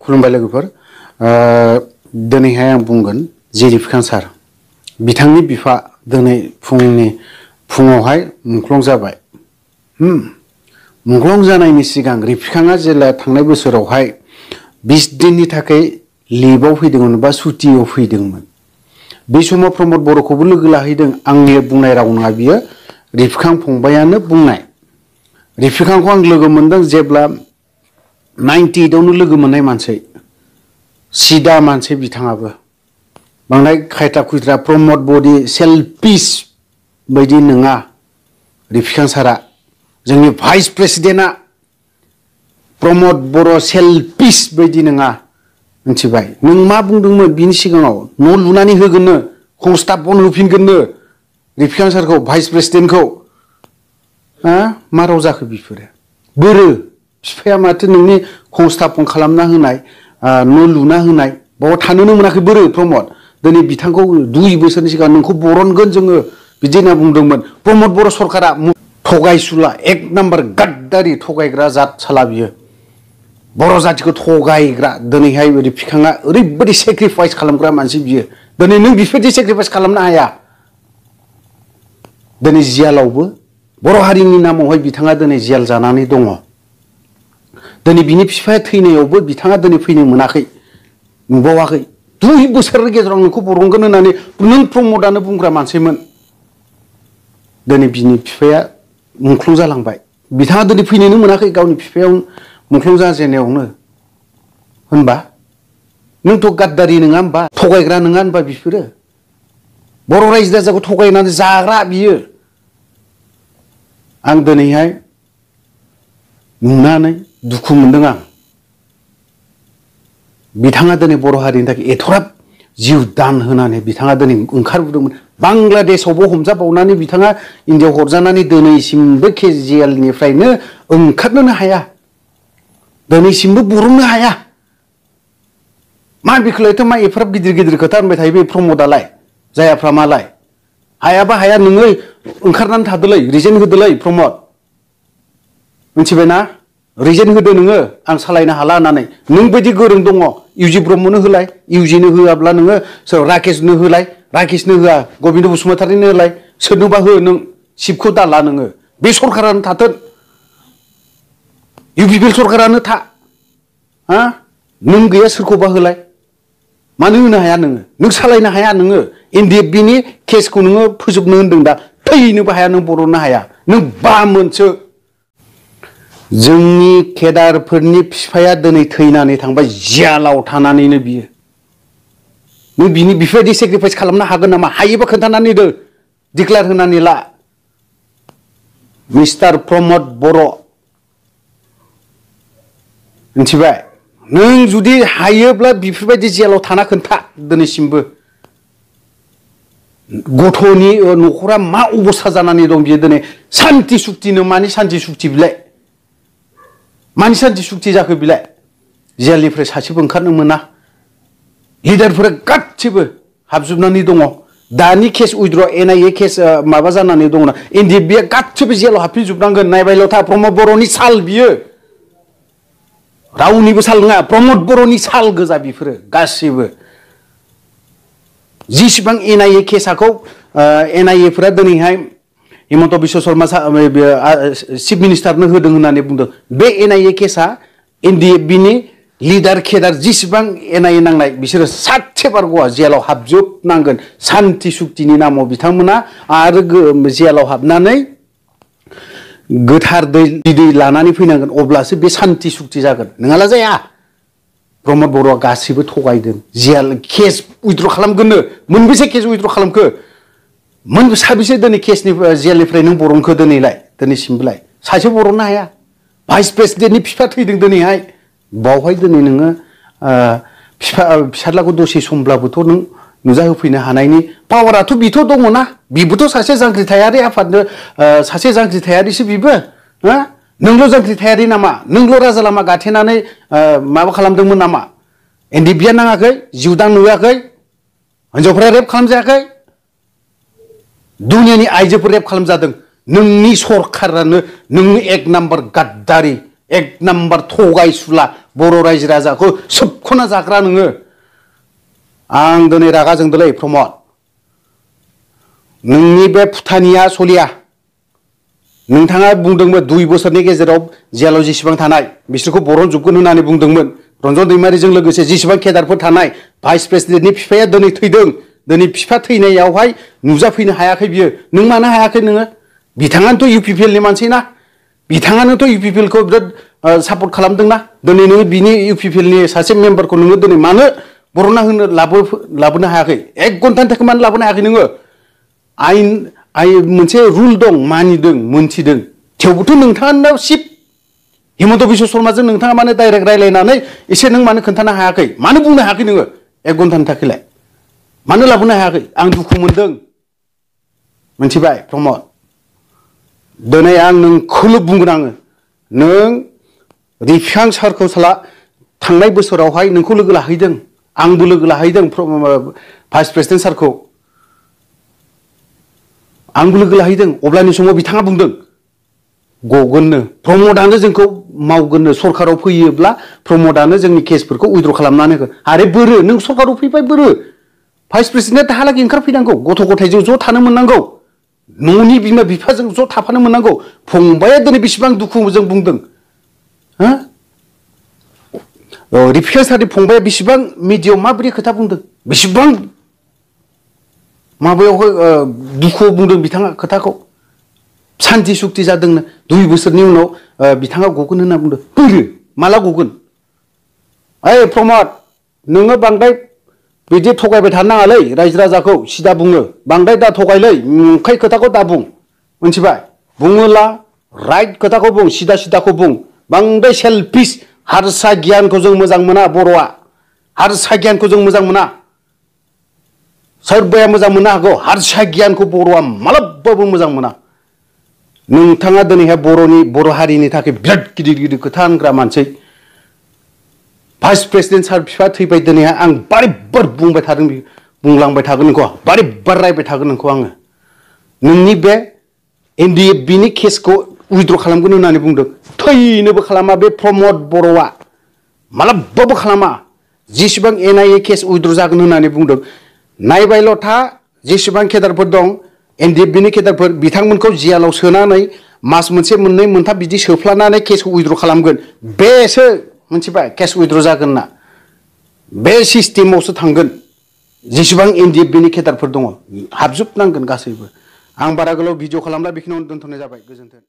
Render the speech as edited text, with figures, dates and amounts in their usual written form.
खुलुमबाय लोगोफोर दिनैहाय आं बुंगोन जेरिफिखां सार बिथांनि बिफा दिनै फुङावहाय मुंख्लं जाबाय मुंख्लं जानायनि सिगां रिफिखांआ जेला थांनाय बोसोरावहाय 20 दिननि थाखाय लिभआव फैदोंमोन बा सुटियाव फैदोंमोन बे समाव प्रमद बर'खौबो लोगो लाहैदों आंनि बुंनाय राव नङा बियो रिफिखां फंबायानो बुंनाय रिफिखांखौ आं लोगो मोनदों जेब्ला 98 आवनो लोगो मोननाय मानसि सिदा मानसि बिथाङाबो बांद्राय खायथा खुयथा प्रमद बडी सेल्फिश बायदि नङा रिफिखां सारा जोंनि भाइस प्रेसिडेन्टआ प्रमद बर' सेल्फिश बायदि नङा मिथिबाय नों मा बुंदोंमोन बिनि सिगाङाव न' लुनानै होगोननो संस्थापन होफिनगोननो रिफिखां सारखौ भाइस प्रेसिडेन्टखौ मा राव जाखो बिफोरो बोरो बिफाया माथो नोंनि संस्थापन खालामना होनाय न' लुना होनाय बाव थानोनो मोनाखै बोरो प्रमद दिनै बिथांखौ 2 बोसोरनि सिगां नोंखौ बरनगोन जोङो बिदि होनना बुंदोंमोन प्रमद बर' सरकारा थगायसुला 1 नाम्बार गाद्दारि थगायग्रा जात साला बियो बर' जातिखौ थगायग्रा दिनैहाय रिफिखांआ ओरैबायदि सेक्रिफाइस खालामग्रा मानसि बियो दिनै नों बेफोरबायदि सेक्रिफाइस खालामनो हाया दिनै जियालावबो बर' हारिनि नामावहाय बिथाङा दिनै जियाल जानानै दङ दिनै बिनि बिफाया थैनायावबो बिथाङा दिनै फैनो मोनाखै नुबावाखै 2 बोसोरनि गेजेराव नोंखौ बरनगोन होननानै नों प्रमदानो बुंग्रा मानसिमोन दिनै बिनि बिफाया मुंख्लं जालांबाय बिथाङा दिनै फैनोनो मोनाखै गावनि बिफायाव मुंख्लं जाजेननायावनो होनबा नोंथ' गाद्दारि नङा होनबा थगायग्रा नङा होनबा बिफोरो बर' रायजो राजाखौ थगायनानै जाग्रा बियो आं दिनैहाय नुनानै दुखु मोनदों आं बिथाङा दिनै बर' हारिनि थाखाय एथराब जिउ दान होनानै बिथाङा दिनै ओंखारबोदोंमोन बांलादेशआवबो हमजाबावनानै बिथाङा इन्डियाव हरजानानै दिनैसिमबो केजिएलनिफ्रायनो ओंखारनोनो हाया दिनैसिमबो बरननो हाया मा बिखौलायथ' मा एफाराब गिदिर खोथा होनबाय थायो बे प्रमदालाय जायाफ्रा मालाय हायाबा हाया नोङो ओंखारनानै थादोलै रिजेन होदोलै प्रमद मिथिबायना रिजेन होदो नोङो आं सालायनो हाला होननानै नों बायदि गोरों दङ इउजि ब्रह्मनो होलाय इउजिनो होआब्ला नोङो सोर राकेशनो होलाय राकेशनो होआ गबिन्द बसुमतारिनो होलाय सोरनोबा हो नों सिटखौ दाला नोङो बे सरकारानो थाथों इउपिपिएल सरकारानो था नों गैया सोरखौबा होलाय मानो होनो हाया नों सालायनो हाया नोङो एनडिएफबिनि केसखौ नोङो फोजोबनो होनदों दा थैनोबो हाया नों बरननो हाया नों बामोनसो जोंनि केदारफोरनि बिफाया दिनै थैनानै थांबाय जियालाव थानानैनो बियो नों बिनि बेफोरबायदि सेक्रिफाइस खालामनो हागोन नामा हायोबा खोन्थानानै हो डिक्लेयार होनानै ला मिस्टार प्रमद बर' मिथिबाय नों जुदि हायोब्ला बेफोरबायदि जेलाव थाना खोन्था दिनैसिमबो गथ'नि न'खरा मा अबस्था जानानै दं बियो दिनै सान्ति सुक्तिनो मानि सान्ति सुक्ति बिलाय मानि सान्ति सुक्ति जाखो बिलाय जेलनिफ्राय सासेबो ओंखारनो मोना लिडारफोरा गासिबो हाबजोबनानै दङ दानि केस उइद्र एनआइए केस माबा जानानै दङ ना एनडिएफबिआ गासिबो जेलाव हाबफिनजोबनांगोन नायबायल' था प्रमद बर'नि साल बियो रावनिबो साल नङा प्रमद बर'नि साल गोजा बिफोरो गासिबो जिसिबां एनआइए केसखौ एनआइएफोरा दिनैहाय हिमन्त बिश्व शर्मा चिफ मिनिस्टारनो होदों होननानै बुंदों बे एनआइए केसा एनडिएफबिनि लिडार केदार जिसिबां एनआइए नांनाय बिसोरो सातसे बारग'आ जेलाव हाबजोबनांगोन सान्ति सुक्तिनि नामाव बिथांमोना आरो जेलाव हाबनानै गोथार दै लानानै फैनांगोन अब्लासो बे सान्ति सुक्ति जागोन नङाला जाया प्रमद बर'आ गासिबो थगायदों जेल केस उइद्र खालामगोननो मोनबेसे केस उइद्र खालामखो साबेसे दिनै केसनि जेलनिफ्राय नों बरनखो दिनैलाय दिनैसिमबोलाय सासे बरननो हाया भाइस प्रेसिडेन्टनि बिफा थैदों दिनैहाय बावहाय दिनै नोङो फिसाज्लाखौ दसे समब्लाबोथ' नों नुजाहोफैनो हानायनि पावाराथ' बिथ' दङना बिबोथ' सासे जांख्रिथायारि आफादनो सासे जांख्रिथायारिसो बिबो नोंल' जांख्रिथायारि नामा नोंल' राजा लामा गाथेनानै माबा खालामदोंमोन नामा एनडिएफबिआ नाङाखै जिउदां नुवाखै हिनजावफ्रा रेप खालामजायाखै दुनियानि आइजोफोर रेप खालामजादों नोंनि सरकारानो नोंनि 1 नाम्बार गाद्दारि एक नाम्बार थगायसुला बर' रायजो राजाखौ सोबख'ना जाग्रा नोङो आं दिनै रागा जोंदोंलै प्रमद नोंनि बे फुटानिया सलिया नोंथाङा बुंदोंमोन 2 बोसोरनि गेजेराव जेलाव जेसेबां थानाय बिसोरखौ बरनजोबगोन होननानै बुंदोंमोन रन्जन दैमारिजों लोगोसे जेसेबां केडारफोर थानाय भाइस प्रेसिडेन्टनि बिफाया दिनै थैदों दिनै बिफा थैनायावहाय नुजाफैनो हायाखै बियो नों मानो हायाखै नोङो बिथाङानोथ' इउपिपिएलनि मानसि ना बिथाङानोथ' इउपिपिएलखौ बिराद सापर्ट खालामदोंना दिनै नोङो बिनि इउपिपिएलनि सासे मेम्बारखौ नोङो दिनै मानो बरना होनो लाबोनो हायाखै 1 घन्टानि थाखाय मानो लाबोनो हायाखै नोङो आइन मोनसे रुल दं मानिदों मोनथिदों थेवबोथ' नोंथाङा सिप हिमन्त बिश्व शर्माजों नोंथाङा मानो डाइरेक्ट रायलायनानै एसे नों मानो खोन्थानो हायाखै मानो बुंनो हायाखै नोङो 1 घन्टानि थाखायलाय मानो लाबोनो हायाखै आं दुखु मोनदों मोनथिबाय प्रमद दिनै आं नोंखौल' बुंगोन आङो नों रिफां सारखौ साला थांनाय बोसोरावहाय नोंखौ लोगो लाहैदों आंबो लोगो लाहैदों भाइस प्रेसिडेन्ट सारखौ आंबो लोगो लाहैदों अब्लानि समाव बिथाङा बुंदों गगोननो प्रमदानो जोंखौ मावगोननो सरकाराव फैयोब्ला प्रमदानो जोंनि केसफोरखौ उइद्र खालामनानै होगोन आरे बोरो नों सरकाराव फैबाय बोरो भाइस प्रेसिडेन्टआ दाहालागै ओंखारफैनांगौ गथ' गथायजों ज' थानो मोननांगौ न'नि बिमा बिफाजों ज' थाफानो मोननांगौ फंबाया दिनै बेसेबां दुखुजों बुंदों हो रिफिकां सारनि फंबाया बेसेबां मिडियायाव माबोरै खोथा बुंदों बेसेबां माबायावहाय दुखुआव बुंदों बिथाङा खोथाखौ सान्ति सुक्ति जादोंनो 2 बोसोरनि उनाव बिथाङा गगोन होनना बुंदों बोरो माला गगोन ओइ प्रमद नोङो बांद्राय बिदि थगायबाय थानो नाङालै रायजो राजाखौ सिदा बुङो बांद्राय दा थगायलै नंखाय खोथाखौ दा बुं मोनथिबाय बुङोला राइट खोथाखौ बुं सिदा सिदाखौ बुं बांद्राय सेल्फिश हारसा गियानखौ जों मोजां मोना बर'आ हारसा गियानखौ जों मोजां मोना सोरबाया मोजां मोननो हागौ हारसा गियानखौ बर'आ मालाबाबो मोजां मोना नोंथाङा दिनैहाय बर' हारिनि थाखाय बिराद गिदिर गिदिर खोथा होनग्रा मानसि भाइस प्रेसिडेन्ट सार बिफा थैबाय दिनैहाय आं बारे बार बुंबाय थादों बुंलांबाय थागोन नोंखौ बारे बार रायबाय थागोन नोंखौ आङो नोंनि बे एनडिएफबिनि केसखौ उइद्र खालामगोन होननानै बुंदों थैनोबो खालामा बे प्रमद बर'आ मालाबाबो खालामा जेसेबां एनआइए केस उइद्र जागोन होननानै बुंदों नायबायल' था जेसेबां केडारफोर दं एनडिएफबिनि केडारफोर बिथांमोनखौ जेलाव सोनानै मास मोनसे मोननै मोनथाम बिदि सोफ्लानानै केसखौ उइद्र खालामगोन बेसो मोनथिबाय केस उइद्र जागोन ना बे सिस्टेमावसो थांगोन जेसेबां एनडिएफबिनि केडारफोर दङ हाबजोबनांगोन गासैबो आं बारा गोलाव भिडिअ खालामला बेखिनियावनो दोनथ'नाय जाबाय गोजोन्थों